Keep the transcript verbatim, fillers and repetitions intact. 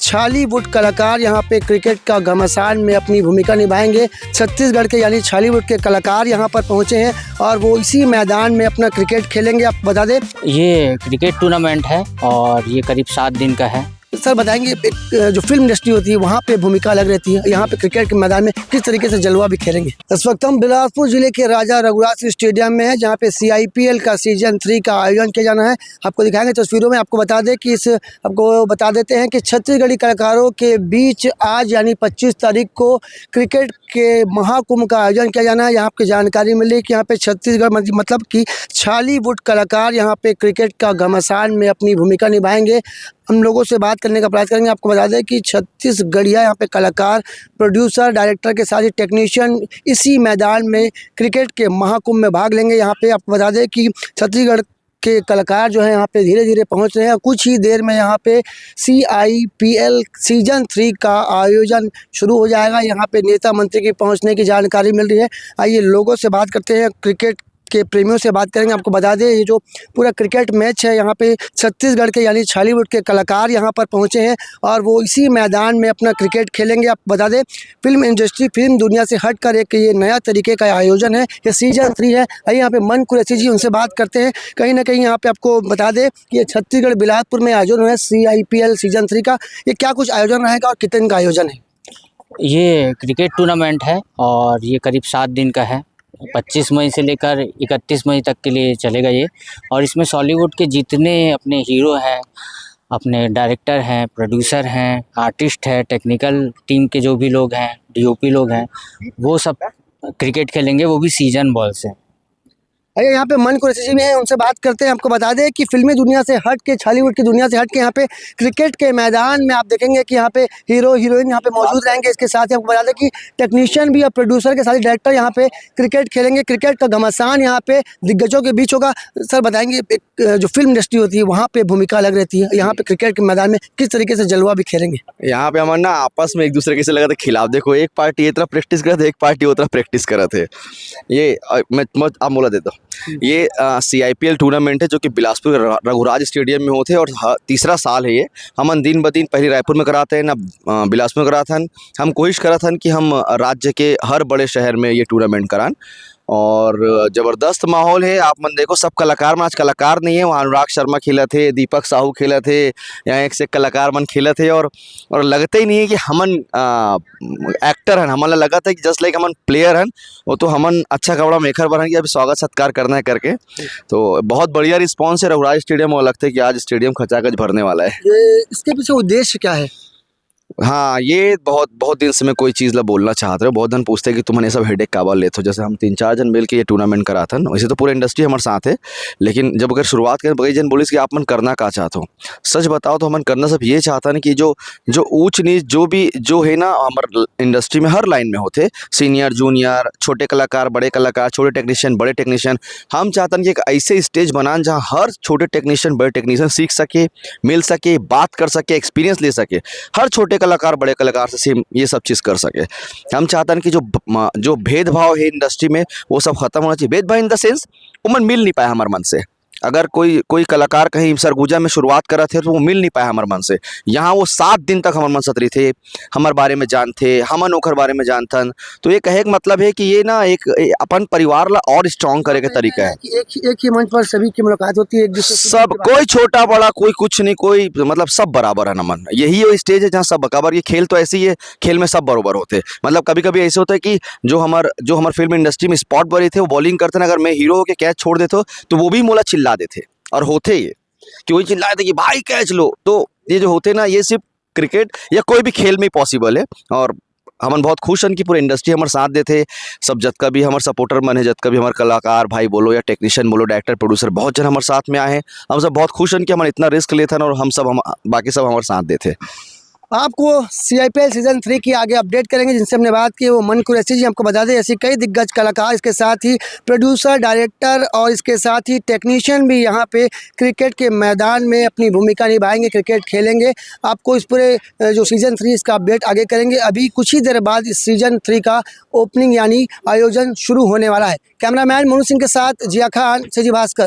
छॉलीवुड कलाकार यहाँ पे क्रिकेट का घमासान में अपनी भूमिका निभाएंगे। छत्तीसगढ़ के यानी छॉलीवुड के कलाकार यहाँ पर पहुँचे हैं और वो इसी मैदान में अपना क्रिकेट खेलेंगे। आपको बता दें, ये क्रिकेट टूर्नामेंट है और ये करीब सात दिन का है। सर बताएंगे, एक जो फिल्म इंडस्ट्री होती है, वहाँ पे भूमिका अलग रहती है, यहाँ पे क्रिकेट के मैदान में किस तरीके से जलवा बिखेरेंगे? इस वक्त हम बिलासपुर जिले के राजा रघुराज स्टेडियम में हैं, जहाँ पे सीआईपीएल का सीजन थ्री का आयोजन किया जाना है। आपको दिखाएंगे तस्वीरों में। आपको बता दें कि इस आपको बता देते हैं कि छत्तीसगढ़ी कलाकारों के बीच आज यानी पच्चीस तारीख को क्रिकेट के महाकुंभ का आयोजन किया जाना है। यहाँ आपकी जानकारी मिली कि यहाँ पे छत्तीसगढ़ मत-, मतलब कि छॉलीवुड कलाकार यहाँ पे क्रिकेट का घमासान में अपनी भूमिका निभाएंगे। हम लोगों से बात करने का प्रयास करेंगे। आपको बता दें कि छत्तीसगढ़िया यहाँ पे कलाकार, प्रोड्यूसर, डायरेक्टर के साथ ही टेक्नीशियन इसी मैदान में क्रिकेट के महाकुंभ में भाग लेंगे। यहाँ पे आपको बता दें कि छत्तीसगढ़ के कलाकार जो है यहाँ पे धीरे धीरे पहुँच रहे हैं। कुछ ही देर में यहाँ पे सीआईपीएल सीजन थ्री का आयोजन शुरू हो जाएगा। यहाँ पे नेता मंत्री की पहुँचने की जानकारी मिल रही है। आइए लोगों से बात करते हैं, क्रिकेट के प्रेमियों से बात करेंगे। आपको बता दें, ये जो पूरा क्रिकेट मैच है, यहाँ पे छत्तीसगढ़ के यानी छॉलीवुड के कलाकार यहाँ पर पहुँचे हैं और वो इसी मैदान में अपना क्रिकेट खेलेंगे। आपको बता दें, फिल्म इंडस्ट्री, फिल्म दुनिया से हटकर एक ये नया तरीके का आयोजन है, ये सीजन थ्री है। आइए यहाँ पे मन कुरैशी जी, उनसे बात करते हैं। कहीं ना कहीं यहाँ पे आपको बता दें कि ये छत्तीसगढ़ बिलासपुर में आयोजन हुआ है सीआईपीएल सीजन थ्री का। ये क्या कुछ आयोजन रहेगा और कितने दिन का आयोजन है? ये क्रिकेट टूर्नामेंट है और ये करीब सात दिन का है। पच्चीस मई से लेकर इकतीस मई तक के लिए चलेगा ये। और इसमें सॉलीवुड के जितने अपने हीरो हैं, अपने डायरेक्टर हैं, प्रोड्यूसर हैं, आर्टिस्ट हैं, टेक्निकल टीम के जो भी लोग हैं, डीओपी लोग हैं, वो सब क्रिकेट खेलेंगे, वो भी सीजन बॉल से। अरे, यहाँ पे मन कुरैशी जी भी हैं, उनसे बात करते हैं। आपको बता दें कि फिल्मी दुनिया से हट के, छॉलीवुड की दुनिया से हट के यहाँ पे क्रिकेट के मैदान में आप देखेंगे कि यहाँ पे हीरो हीरोइन यहाँ पे मौजूद रहेंगे। इसके साथ ही आपको बता दें कि टेक्नीशियन भी और प्रोड्यूसर के साथ ही डायरेक्टर यहाँ पे क्रिकेट खेलेंगे। क्रिकेट का घमासान यहाँ पे दिग्गजों के बीच होगा। सर बताएंगे, एक, अ, जो फिल्म इंडस्ट्री होती है, वहाँ पे भूमिका अलग रहती है, यहाँ पे क्रिकेट के मैदान में किस तरीके से जलवा बिखेरेंगे? यहाँ पे हमन ना आपस में एक दूसरे के से लगत है खिलाफ। देखो, एक पार्टी ये तरफ प्रैक्टिस करत है, एक पार्टी वो तरफ प्रैक्टिस करत है। ये, अ, मैं, मैं आप मोला देता हूँ। हम्म। ये सीआईपीएल टूर्नामेंट है जो कि बिलासपुर के र-, रघुराज स्टेडियम में होते हैं और ह-, तीसरा साल है ये। हमन दिन ब दिन पहले रायपुर में कराते हैं ना, अ, बिलासपुर में कराते हैं। हम कोशिश करत हन कि हम राज्य के हर बड़े शहर में ये टूर्नामेंट करान और जबरदस्त माहौल है। आप मन देखो, सब कलाकार मन, आज कलाकार नहीं है, वहाँ अनुराग शर्मा खेलत हे, दीपक साहू खेलत हे, यहाँ एक से एक कलाकार मन खेलत हे और, और लगते ही नहीं है कि हमन, आ, एक्टर हन। हमन ला लगत है कि जस्ट लाइक हमन प्लेयर हन, वो तो हमन अच्छा कपड़ा में एखर बर हन कि अभी स्वागत सत्कार करना है करके। तो बहुत बढ़िया रिस्पॉन्स है रघुराज स्टेडियम, और लगता है कि आज स्टेडियम खचाखच भरने वाला है। ये इसके पीछे उद्देश्य क्या है? हाँ, ये बहुत, बहुत दिन से मैं कोई चीज़ ला बोलना चाहत रहे। बहुत जन पूछते हैं कि तुमन ये सब हेडेक काबर लेत हो? जैसे हम तीन चार जन मिल के ये टूर्नामेंट कराथन, वैसे तो पूरा इंडस्ट्री हमारे साथ है, लेकिन जब अगर शुरुआत करें, कई जन बोलिस कि आप मन करना का चाहत हो? सच बताओ तो हमन करना सब ये चाहथन कि जो, जो ऊंच नीच, जो भी, जो है ना, हमर इंडस्ट्री में हर लाइन में होते, सीनियर, जूनियर, छोटे कलाकार, बड़े कलाकार, छोटे टेक्नीशियन, बड़े टेक्नीशियन, हम चाहथन कि एक ऐसे स्टेज बनान, जहाँ हर छोटे टेक्नीशियन, बड़े टेक्नीशियन सीख सके, मिल सके, बात कर सके, एक्सपीरियंस ले सके। हर छोटे कलाकार बड़े कलाकार से सेम ये सब चीज़ कर सके। हम चाहतन कि जो ब-, म-, जो भेदभाव है इंडस्ट्री में, वो सब खत्म होना चाहिए। भेदभाव in the sense, वो मन मिल नहीं पाए हमर मन से। अगर कोई, कोई कलाकार कहीं सरगुजा में शुरुआत करत है, तो वो मिल नहीं पाए हमर मन से। यहाँ वो सात दिन तक हमर मन साथ रहिथे, हमर बारे में जानथे, हमन ओखर बारे में जानथन। तो ये कहे के मतलब है कि ये ना एक, ए, अपन परिवार ला और स्ट्रॉन्ग करे के तरीका है। कि एक, एक ही मंच पर सभी की मुलाकात होती है, एक दूसरे से सब, मिलके बात कोई छोटा बड़ा, कोई कुछ नहीं, कोई मतलब सब बराबर है नमन। यही वो स्टेज है जहाँ सब, काबर ये खेल तो ऐसे ही है, खेल में सब बरोबर होते। मतलब कभी-कभी ऐसे होता है कि जो हमार, जो हमार फिल्म इंडस्ट्री में स्पॉट बने थे, वो बॉलिंग करते ना, अगर मैं हीरो होके कैच छोड़ देता हूँ, तो वो भी मोला चिल्ला देते। और होते ये कि वही चिल्ला देते कि "भाई कैच लो।" तो ये जो होते ना, ये सिर्फ क्रिकेट या कोई भी खेल में ही पॉसिबल है। और हमन बहुत खुश हन कि पूरे इंडस्ट्री हमर साथ देथे। सब जतका भी हमर सपोर्टर मन हे, जतका भी हमर कलाकार भाई बोलो या टेक्नीशियन बोलो, डायरेक्टर, प्रोड्यूसर, बहुत जन हमर साथ में आए हैं। हम सब बहुत खुश हन कि हमन इतना रिस्क लेथन और हम सब, हम, बाकी सब हमर साथ देथे। आपको सीआईपीएल सीजन थ्री की आगे अपडेट करेंगे, जिनसे हमने बात की, वो मन कुरैशी जी। आपको बता दें, ऐसे कई दिग्गज कलाकार, इसके साथ ही प्रोड्यूसर, डायरेक्टर और इसके साथ ही टेक्नीशियन भी यहाँ पे क्रिकेट के मैदान में अपनी भूमिका निभाएंगे, क्रिकेट खेलेंगे। आपको इस पूरे, अ, जो सीजन थ्री, इसका अपडेट आगे करेंगे। अभी कुछ ही देर बाद इस सीजन थ्री का ओपनिंग यानी आयोजन शुरू होने वाला है। कैमरामैन मनु सिंह के साथ जिया खान, सीजी भास्कर।